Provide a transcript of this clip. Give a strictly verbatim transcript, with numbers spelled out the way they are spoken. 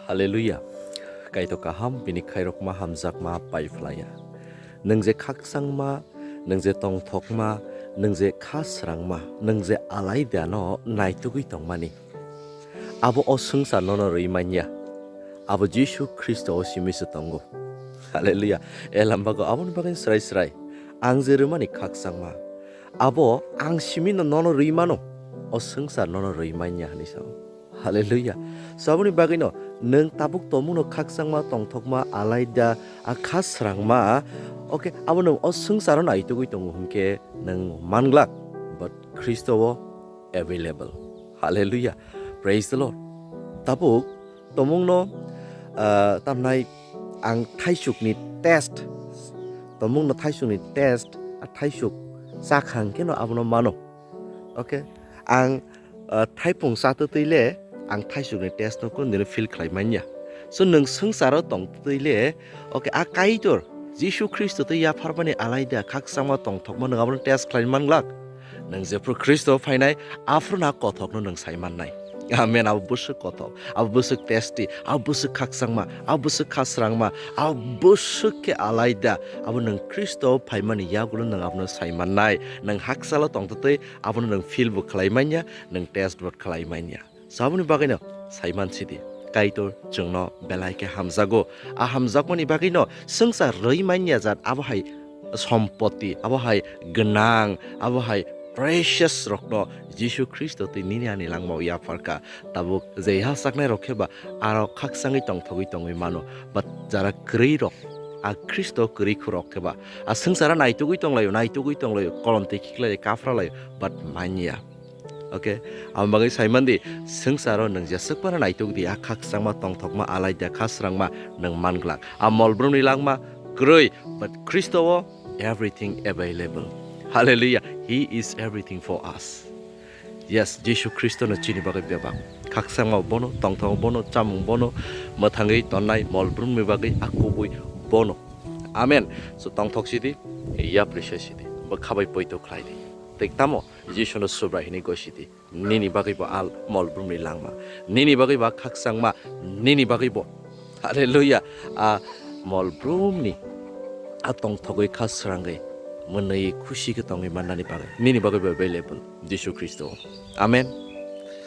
Hallelujah. Kaitor kaham, bini khairokma hamjakma pai phlaiya. Nwng je khakchangma, nwng je tongthokma, nwng je kha srangma, nwng je alaidano naitugwi tongmani. Abo o swngchar nono rwi manya. Abo Jisu Khristo o simi se tongo. Hallelujah. E lambago aboni bagwi srai srai. Ang je rwmani khakchangma. Abo ang simi no nono rwi mano. O swngchar nono rwi manya hwnwi sao. Hallelujah. So aboni bagwino nwng tabuk tongmungno khakchangma, tongthokma, alaida, a kha srangma. Okay, abo nwng o swngcharo naitugwi tongo hwnkhe nwng manglak. But Khristo o available. Hallelujah. Praise the Lord. Tabuk tongmungno, ah, tamnai ang thaisukni test. Tongmungno thaisukni test, a thaisuk chakha hwnkhe no abono mano. Okay. Ang, ah, thaipung chatwtwi le ang thaisukni test no kunu dino feel khlai manya. So nwng swngcharo tongtwi le, okay, a Kaitor Jisu Khristo tei yapharmani alaida khakchangma tongthokma nwng abono test khlai manglak. Nwng jephru Khristo phainai, aphuru na kothokno nwng sai mannai. Amen. Abo bwswk kothok, abo bwswk testy, abo bwswk khakchangma, abo bwswk khasrangma, abo bwswk khe alaida, abo nwng Khristo phaimani yagulo nwng abono sai mannai. Nwng hakchalo tongtwtwi abono nwng feel bo khlai manya, nwng test bo khlai manya. So aboni bagwino sai mansidi, Kaitor chwngno belai khe hamjago. A hamjakmani bagwino swngchar rwi manya jat abo hai sompoti, abo hai gwnang, abo hai precious rokno Jisu Khristo twi nini ani langmao yapharkha. Tabuk je yachaknai rok khe ba aro khakchangwi tongthogwi tongwi mano. But jara kwrwi rok, a Khristo kwrwi khurok khe ba a swngchara naitugwi tonglaio, naitugwi tonglaio, kolom twi khiklaio, kaphra laio, but manya. Okay, abo bagwi sai mandi, swngcharo nwng jeswk phano naituk di, a khakchangma, tongthokma, alaida, khasrangma nwng manglak. A molbrumni langma kwrwi, but Khristo o everything available. Hallelujah. He is everything for us. Yes, Jisu Khristo no chini bagwi bebak. Khakchangma bono, tongthok bono, chamung bono, mwthangwi tonnai molbrumni bagwi a kubui bono. Amen. So tongthok sidi, yapri sidi, bwkha bai poito khlai di. Tei tamo Jisu no Subrai hwnwi gosi di. Nini bagwi bo al molbrumni langma. Nini bagwi ba khakchangma. Nini bagwi bo. Hallelujah. A molbrumni a tongthogwi kha srangwi mwnwi khusi khe tongwi mannani bagwi. Nini bagwi bo available Jisu Khristo. Amen.